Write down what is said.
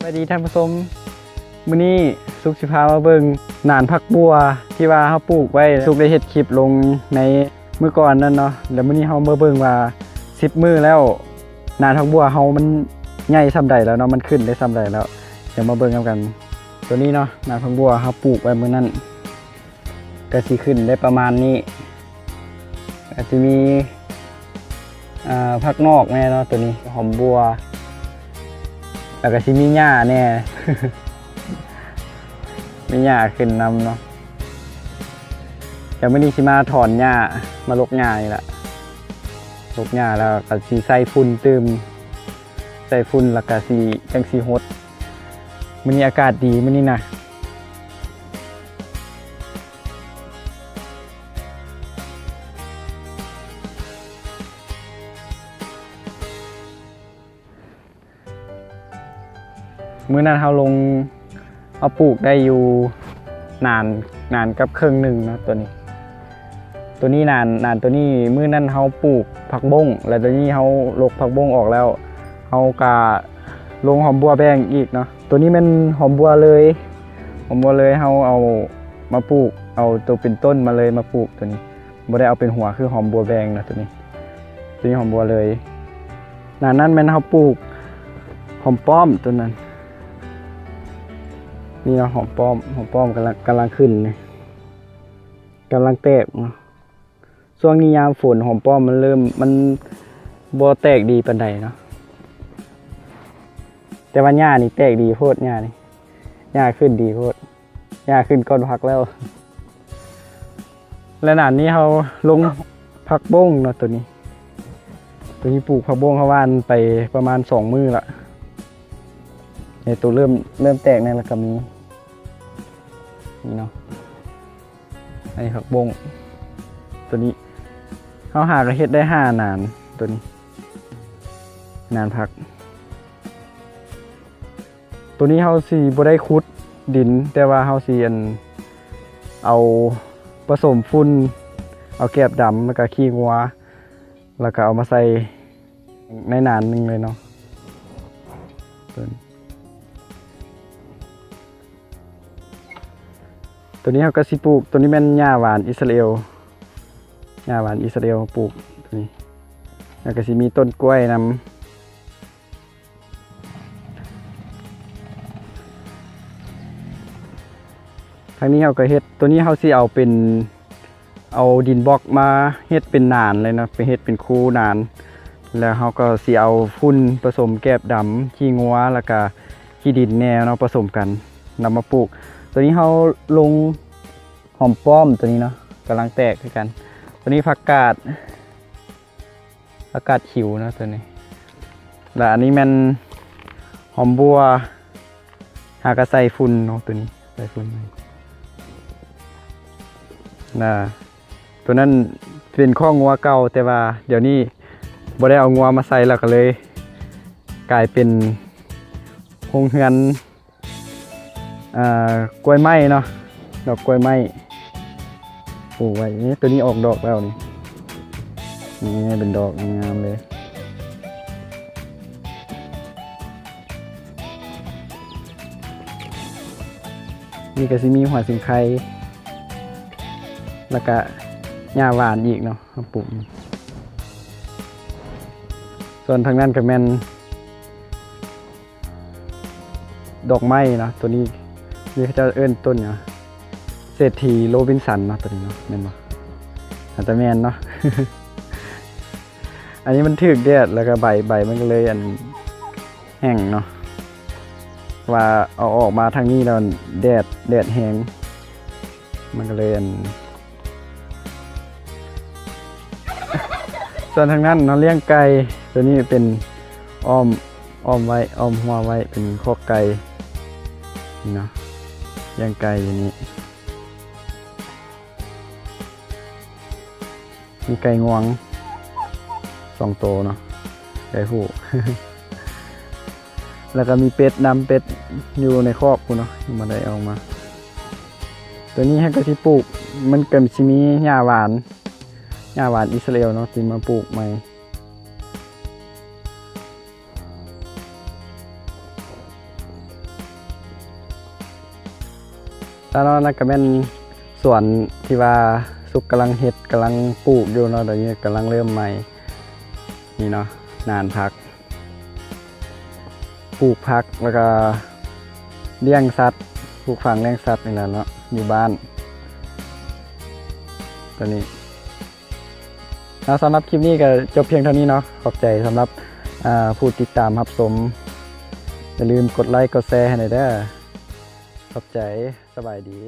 ສະບາຍດີທ່ານຜູ້ຊົມ, ມື້ນີ້ສຸກຊິພາມາເບິ່ງໜານຜັກບົ່ວທີ່ວ່າເຮົາປູກໄວ້. ສຸກໄດ້ເຮັດຄລິບລົງໃນມື້ກ່ອນນັ້ນເນາະ, ແລ້ວມື້ນີ້ເຮົາມາເບິ່ງວ່າສິບມື້ແລ້ວ ໜານຜັກບົ່ວເຮົາມັນໃຫຍ່ສ່ຳໃດແລ້ວເນາະ, ມັນຂຶ້ນໄດ້ສ່ຳໃດແລ້ວ, ດຽວມາເບິ່ງນຳກັນ. ໂຕນີ້ເນາະ ໜານຜັກບົ່ວເຮົາປູກໄວ້ມື້ນັ້ນ ກະຊິຂຶ້ນໄດ້ປະມານນີ້, ກະຊິມີ ອ່າ ຜັກນອກແດ່ເນາະ, ໂຕນີ້ຫອມບົ່ວ, ແລ້ວກະຊິມີຫຍ້າແດ່ ມີຫຍ້າຂຶ້ນນຳເນາະ. ດຽວມື້ນີ້ຊິມາຖອນຫຍ້າ ມາລົກຫຍ້ານີ້ລະ, ລົກຫຍ້າແລ້ວກະຊິໃສ່ຝຸ່ນຕື່ມ, ໃສ່ຝຸ່ນແລ້ວກະຊິ ຈັ່ງຊິຫົດ. ມື້ນີ້ອາກາດດີມື້ນີ້ນະ. ມື້ນັ້ນເຮົາລົງ ເຮົາປູກໄດ້ຢູ່ໜານ ໜານກັບເຄິ່ງໜຶ່ງເນາະ ໂຕນີ້. ໂຕນີ້ໜານ ໜານໂຕນີ້ ມື້ນັ້ນເຮົາປູກຜັກບົ້ງ ແລ້ວໂຕນີ້ເຮົາລົກຜັກບົ້ງອອກແລ້ວ ເຮົາກະລົງຫອມບົ່ວແບງອີກເນາະ. ໂຕນີ້ແມ່ນຫອມບົ່ວເລີຍ ຫອມບົ່ວເລີຍ ເຮົາເອົາມາປູກ ເອົາໂຕເປັນຕົ້ນມາເລີຍມາປູກ. ໂຕນີ້ບໍ່ໄດ້ເອົາເປັນຫົວຄືຫອມບົ່ວແບງນະ ໂຕນີ້ ໂຕນີ້ຫອມບົ່ວເລີຍ. ໜ້ານັ້ນແມ່ນເຮົາປູກຫອມປ້ອມ ໂຕນັ້ນ ນີ້ເນາະ ຫອມປ້ອມ ຫອມປ້ອມກຳລັງ ກຳລັງຂຶ້ນນີ້ ກຳລັງແຕກເນາະ. ຊ່ວງນີ້ຍາມຝົນຫອມປ້ອມມັນເລີ່ມ ມັນບໍ່ແຕກດີປານໃດເນາະ, ແຕ່ວ່າຫຍ້ານີ້ແຕກດີໂພດ ຫຍ້ານີ້ ຫຍ້າຂຶ້ນດີໂພດ ຫຍ້າຂຶ້ນກ່ອນຜັກແລ້ວ. ແລະ ໜ້ານີ້ເຮົາລົງຜັກບົ້ງເນາະ ໂຕນີ້ ໂຕນີ້ປູກຜັກບົ້ງ ເຮົາຫວ່ານໄປປະມານສອງມື້ລະ. ໃນໂຕເລີ່ມ ເລີ່ມແຕກແນ່ລະກະມີ ນີ້ເນາະ. ອັນນີ້ຜັກບົ້ງ ໂຕນີ້ເຮົາຫາກະເຮັດໄດ້ຫ້າໜານ ໂຕນີ້ໜານຜັກ. ໂຕນີ້ເຮົາຊິບໍ່ໄດ້ຂຸດດິນ ແຕ່ວ່າເຮົາຊິ ອັນ ເອົາປະສົມຝຸ່ນ ເອົາແກບດຳ ແລ້ວກະຂີ້ງົວ ແລ້ວກະເອົາມາໃສ່ໃນໜານໜຶ່ງເລີຍເນາະ. ໂຕນີ້ເຮົາກະຊິປູກ ໂຕນີ້ແມ່ນຫຍ້າຫວານອິດສະຣາເອວ ຫຍ້າຫວານອິດສະຣາເອວ ເຮົາປູກໂຕນີ້ ແລ້ວກະຊິມີຕົ້ນກ້ວຍນຳ. ທາງນີ້ເຮົາກະເຮັດ ໂຕນີ້ເຮົາຊິເອົາເປັນ ເອົາດິນບລັອກມາເຮັດເປັນໜານເລີຍເນາະ ໄປເຮັດເປັນຄູໜານ ແລ້ວເຮົາກໍຊິເອົາຝຸ່ນປະສົມແກບດຳ ຂີ້ງົວ ແລ້ວກະຂີ້ດິນແດ່ເນາະ ປະສົມກັນນຳມາປູກ. ໂຕນີ້ເຮົາລົງຫອມປ້ອມ ໂຕນີ້ເນາະ ກຳລັງແຕກຄືກັນ. ໂຕນີ້ຜັກກາດ ຜັກກາດຂິວເນາະ ໂຕນີ້ ແລ້ວອັນນີ້ແມ່ນຫອມບົ່ວ ຫາກະໃສ່ຝຸ່ນເນາະ ໂຕນີ້ໃສ່ຝຸ່ນ. ນະ ໂຕນັ້ນເປັນຄອກງົວເກົ່າ ແຕ່ວ່າດຽວນີ້ບໍ່ໄດ້ເອົາງົວມາໃສ່ ແລ້ວກະເລີຍກາຍເປັນໂຮງເຮືອນ ອ່າ ກ້ວຍໄມ້ເນາະ ດອກກ້ວຍໄມ້ ປູກໄວ້. ນີ້ ໂຕນີ້ອອກດອກແລ້ວນີ້ ນີ້ເປັນດອກງາມໆເລີຍ. ນີ້ກະຊິມີຫົວສິງໄຄ ແລ້ວກະຫຍ້າຫວານອີກເນາະ ເຮົາປູກ. ສ່ວນທາງນັ້ນກະແມ່ນ ດອກໄມ້ເນາະ ໂຕນີ້ ນີ້ເຂົາເຈົ້າເອີ້ນຕົ້ນຫຍັງ ເສດຖີໂຣບິນສັນເນາະ ໂຕນີ້ເນາະ ແມ່ນບໍ່? ອາດຈະແມ່ນເນາະ. ອັນນີ້ມັນຖືກແດດ ແລ້ວກະໃບ ໃບມັນກະເລີຍ ອັນ ແຫ້ງເນາະ ວ່າເອົາອອກມາທາງນີ້ແລ້ວແດດ ແດດແຮງ ມັນກະເລີຍ ອັນ ສ່ວນທາງນັ້ນເນາະ ລ້ຽງໄກ່ ໂຕນີ້ເປັນອ້ອມ ອ້ອມໄວ້ ອ້ອມຮົ້ວໄວ້ ເປັນຄອກໄກ່ ນີ້ເນາະ ລ້ຽງໄກ່ຢູ່ນີ້. ມີໄກ່ງວງສອງໂຕເນາະ ໄກ່ຜູ້ ແລ້ວກະມີເປັດນຳ ເປັດຢູ່ໃນຄອກພຸ້ນເນາະ ຍັງບໍ່ໄດ້ເອົາອອກມາ. ໂຕນີ້ເຮົາກະຊິປູກ ມັນກະຊິມີຫຍ້າຫວານ ຫຍ້າຫວານອິດສະຣາເອວເນາະ ທີ່ມາປູກໃໝ່. ໂຕ ຕາເນາະ ນັ້ນກໍແມ່ນສວນທີ່ວ່າສຸກກຳລັງເຮັດ ກຳລັງປູກຢູ່ເນາະ ດຽວນີ້ກຳລັງເລີ່ມໃໝ່ ນີ້ເນາະ ນານຜັກ ປູກຜັກ ແລ້ວກໍລ້ຽງສັດ ປູກຝັງລ້ຽງສັດນີ້ແຫຼະເນາະ ຢູ່ບ້ານ ຕົວນີ້ ເນາະ ສຳລັບຄລິບນີ້ກໍຈົບພຽງເທົ່ານີ້ເນາະ ຂອບໃຈສຳລັບ ເອີ ຜູ້ຕິດຕາມຮັບຊົມ ຢ່າລືມກົດໄລກົດແຊໃຫ້ແດ່ເດີ ຂອບໃຈ ສະບາຍດີ.